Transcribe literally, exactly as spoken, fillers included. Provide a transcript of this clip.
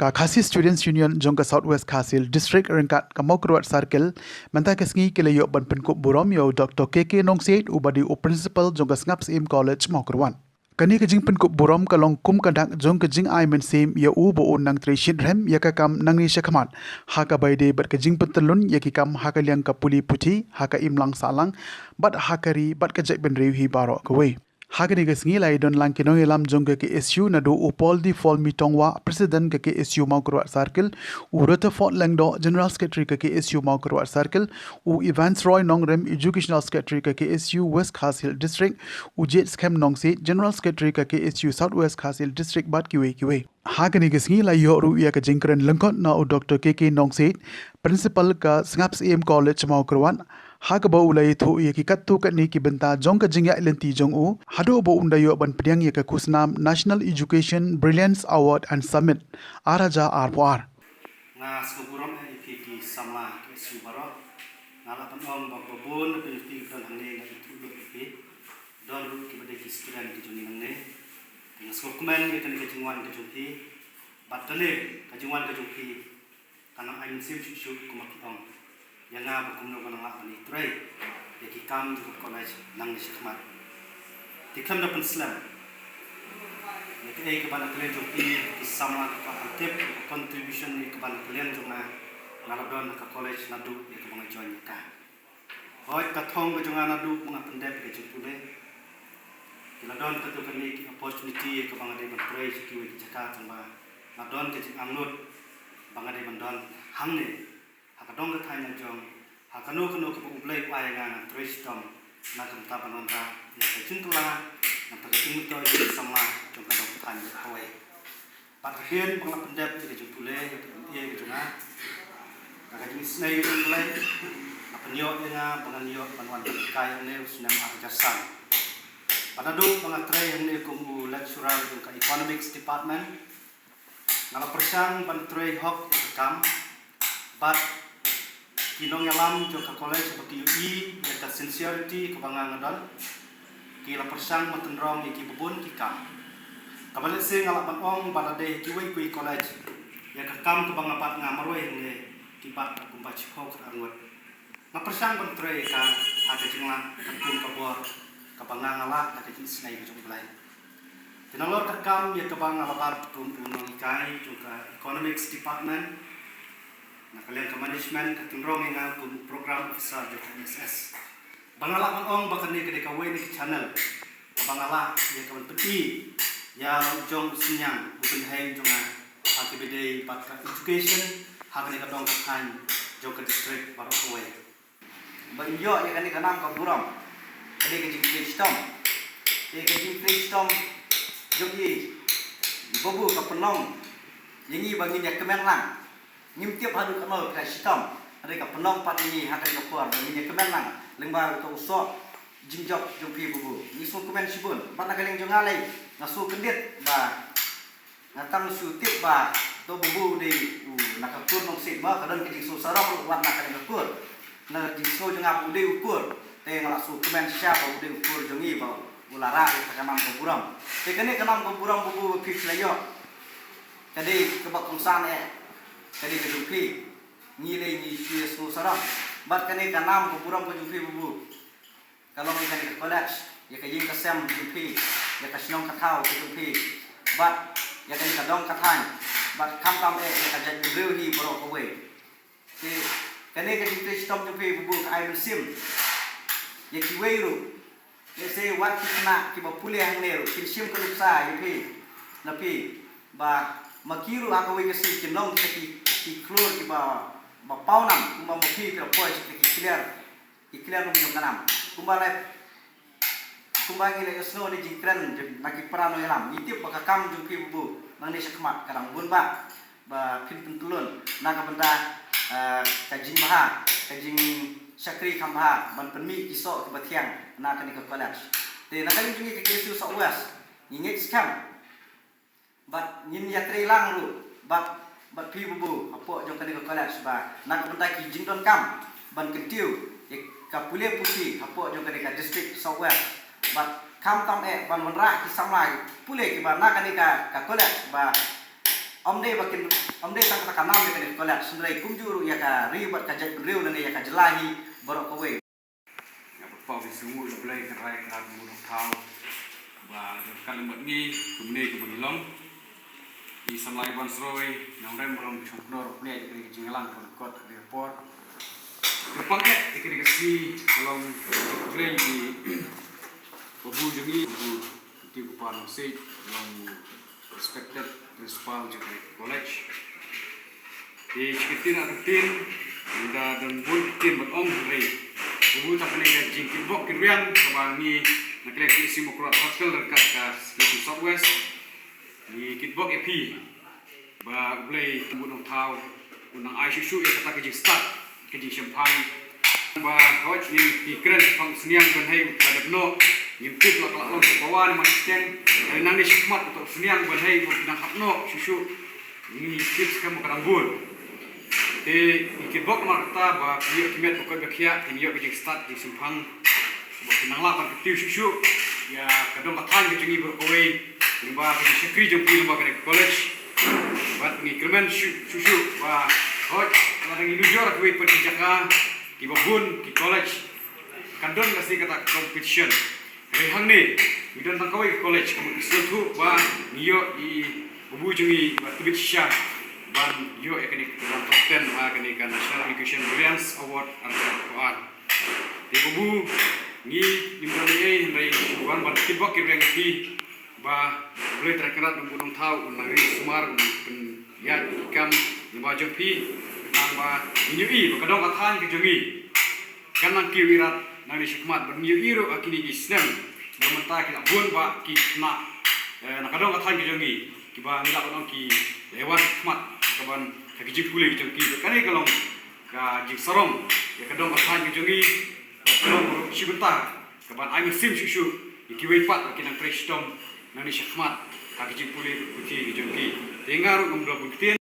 Ka Khasi Students Union jong ka South West Khasi Hills District ryngkat ka Mawkyrwat Circle mynta ka sngi ki la ïoh ban pynkup burom ïa u Doctor K K Nongsiej uba dei u principal jong ka Sngap Syiem College Mawkyrwat. Kane ka jingpynkup burom ka long kum ka dak jong ka jingai mynsiem ïa u ba un nang trei shitrhem ïa ka kam nangne shakhmat ha kaba ïadei bad ka jingpyntyllun ïa ki kam ha ka liang ka pule puthi, ha ka imlang sahlang bad ha ka ri bad ka jaitbynriew hi baroh kawei. Ha kane ka sngi la ïadon lang ki nongïalam jong ka K S U naduh u Paul D Paul Mitongwa, President ka K S U Mawkyrwat Circle, u Rutherford Lyngdoh, General Secretary ka K S U Mawkyrwat Circle, u Evans Roy Nongrim, Educational Secretary ka K S U West Khasi Hills District, u J Skhem Nongsiej, General Secretary ka K S U South West Khasi Hills District bad kiwei kiwei. Ha kane ka sngi la ïoh ruh ïa ka jingkren lyngkot na u Doctor K K Nongsiej, Principal ka Sngap Syiem College Mawkyrwat, ha kaba u la ïathuh ïa ki katto katne ki bynta jong ka jingïaid lynti jong u haduh ba un da ïoh ban pdiang ïa ka khusnam National Education Brilliance Award and Summit ar hajar arphew ar. Nga sngewburom ïa phi ki samla K S U baroh. Nga lah ban ong ba babun na phi ki don hangne nga ithuh lut ïa phi. Don ruh kiba dei ki student ki jong ngi nangne. Te nga sngewkmen ïa kane ka jingwan ka jong phi. Bad kane ka jingwan ka jong phi ka nang ai mynsiem shuh shuh kumba phi ong ïa nga ba kumno ba nang lah ban ïatrei ïa ki kam jong ka college nangne shakhmat. Te khlem da pynslem ïa kaei kaba na ka liang jong phi ki samla ki kwah ban tip ka contribution ïa kaba na ka liang jong nga nga la don ha ka college naduh ïa kaba nga join ïa ka. Hooid, ka thong ka jong nga naduh ba nga pyndep ïa ka jingpule. Ki la don katto katne ki opportunity ïa kaba nga dei ban trei sha kiwei ki jaka tang ba nga don ka jingangnud ba nga dei ban don hangne ha ka dong ka thaiñ la jong, ha kano kano kaba U Blei u ai ïa nga ngan trei shitom na ka bynta ban wanrah ïa ka jingkylla, na ka bynta ka jingmyntoi jong ki samla jong ka dong ka thaiñ kawei. Bad hadien ba nga la pyndep ïa ka jingpule ïa ka M A ka jong nga, na ka jingisynei jong U Blei la pynïoh ïa nga ba ngan ïoh ban wan ban hikai hangne u snem ar hajar san. Bad naduh ba nga trei hangne kum u lecturer jong ka Economics Department, nga la pyrshang ban trei hok ïa ka kam bad ki nongïalam jong ka college ba ki ïohi ïa ka sincerity kaba nga nga don, ki la pyrshang ban tynrong ïa ki babun ki kam. Kaba lehse nga lah ban ong ba la dei kiwei kiwei college ïa ka kam kaba nga bat nga marwei hangne ki bat kumba shiphew khatar ngut. Nga pyrshang ban trei ïa ka ha ka jinglong katkum ka bor kaba nga nga lah da ka jingisynei ka jong U Blei. Te nalor ka kam ïa kaba nga la bat kum u nonghikai jong ka Economics Department, na ka liang ka management ka tynrong ïa nga kum u program officer jong ka M S S. Ba nga lah ban ong ba kane ka dei kawei na ka channel kaba nga lah ïa ka ban pyni ïa la u jong u synñiang u bynhei jong nga ha kaba ïadei bad ka education ha kane ka dong ka thaiñ jong ka district baroh kawei. Ba ngin ïoh ïa kane ka nam ka burom, ka dei ka jingtrei shitom. Te ka jingtrei shitom jong i Babu ka pynlong ïa ngi ba ngin ïa kmen lang. Ngim tip haduh katno ka shitom, hynrei ka pynlong pat ïa ngi ha kane ka por ba ngin ïa kmen lang lyngba ka u soh jingjop jong phi Babu. Ngi sngewkmen shibun bad na ka liang jong nga lei nga sngewkyndit ba nga tang shu tip ba to Babu u dei u na ka kur Nongsiej ba ka don ka jingsngewsarong ruh wat na ka liang ka kur. Na ka jingsngew jong nga ba u dei u kur te nga la sngewkmen shisha ba u dei u kur jong ngi ba u la rah ïa ka nam ka burom. Te kane ka nam ka burom Babu ba phi la ïoh ka dei kaba kongsan eh, ka dei ka jong phi. Ngi lei ngi shu ïa sngewsarong bad kane ka nam ka burom ka jong phi Babu. Ka long ïa kane ka college, ïa ka ïing ka sem jong phi, ïa ka shnong ka thaw ka jong phi, bad ïa kane ka dong ka thaiñ, bad khamtam eh ïa ka jaitbynriew hi baroh kawei. Te kane ka jingtrei shitom jong phi Babu ka ai mynsiem ïa kiwei ruh. Lehse wat ki khynnah kiba pule hangne ruh kin shim ka nuksa ïa phi, na phi, ba ma ki ruh ha kawei ka sngi kin long kita ki, ki khlur kiba, ba pawnam kumba ma phi phi la poi sha kita ki khlieh, ki khlieh lum jong ka nam. Kumba la, kumba ngi la ïohsngew na jingkren na ki para nongïalam, ngi tip ba ka kam jong phi Babu nangne shakhmat ka dang bun bha ba phin pyntyllun na ka bynta, eh, ka jingbha, ka jingshakri kham bha ban pynmih ki soh kiba thiang na kane ka college. Te na ka liang jong ngi ka K S U South West ngi ngeit skhem bad ngin ïatrei lang ruh bad, bad phi Babu hapoh jong kane ka college ba na ka bynta ki jingdonkam ban kyntiew ïa ka pule puthi hapoh jong kane ka district South West. Bad khamtam eh ban wanrah ki samla pule kiba na kane ka, ka college ba Ym dei ba kin, ym dei tang kata ka nam ïa kane ka college, hynrei kumjuh ruh ïa ka ri bad ka jaitbynriew lane ïa ka jylla hi baroh kawei. Nga pynpaw ïa ka sngi U Blei, kynrad kynrad U Nongthaw ba don ryngkat lem bad ngi kumne kumba ngi long. I samla Iban Sroi, nongrem ba long shongknor u pynïaid ïa ka jingïalang ka kot ka por. Pynpaw ïa ka sngi ka long U Blei, i Babu jong ngi, Babu Tip Kupar Nongsiej, long respected principal jong ka college. Te shi kyntien ar kyntien, nga don bun kyntien ban ong hynrei Babu, tang kane ka jingkitbok kitrwiang kaba ngi na ka liang ka East Mawkyrwat Circle ryngkat ka Association South West, ngi kitbok ïa phi ba U Blei U Nongthaw un nang ai shuh shuh ïa kata ka jingstad, ka jingshemphang. Ba hooid ngin, ngi kren shaphang u sniang ban hei u la dep noh, ngim tip la ka la long ka pawa ne ma sniang, hynrei nangne shakhmat uta u sniang ban hei u nang hap noh shuh shuh. Ngi tip skhem ba ka dang bun. Te ngi kitbok namar kata ba phi ïoh ki met ba koit ba khiah, phi ïoh ka jingstad jingshemphang. Ba phin nang lah ban kyntiew shuh shuh ïa ka dong ka thaiñ ka jong ngi baroh kawei, lyngba ka jingshakri jong phi lyngba kane ka college. Bad ngi kyrmen shuh shuh shuh ba hooid lada ngi nujor ha kiwei pat ki jaka kiba bun ki college kan don ka sngi kata ka competition. Hynrei hangne ngi don tang kawei ka college, ka mut ngi sngewthuh ba ngi ïoh i Babu jong ngi ba tbit shisha ban ïoh ïa kane ka top ten ha kane ka National Education Brilliance Award ar hajar arphew ar. Te Babu, ngi ngim don ei ei hynrei ngi wan ban kitbok kitrwiang ïa phi ba U Blei Trai Kynrad U Nongthaw un nang ri sumar, un nang pynïaid ki kam lyngba jong phi. Khnang ba ngin ïohi ba ka dong ka thaiñ ka jong ngi kan nang kiew ïarap nangne shakhmat, bad ngi ïohi ruh ha kine ki snem ba mynta ki la bun bha ki khynnah, eh, na ka dong ka thaiñ ka jong ngi kiba ngi lah ban ong ki la wan shakhmat ha kaban ha ki jingpule ki jong ki. Bad kane ka long ka jingsarong ïa ka dong ka thaiñ ka jong ngi, bad ka long ruh shi bynta kaban ai mynsiem shuh shuh ïa kiwei pat ba ki nang trei shitom nangne shakhmat ha ki jingpule puthi ki jong ki. Te nga ruh ngam don bun ktien.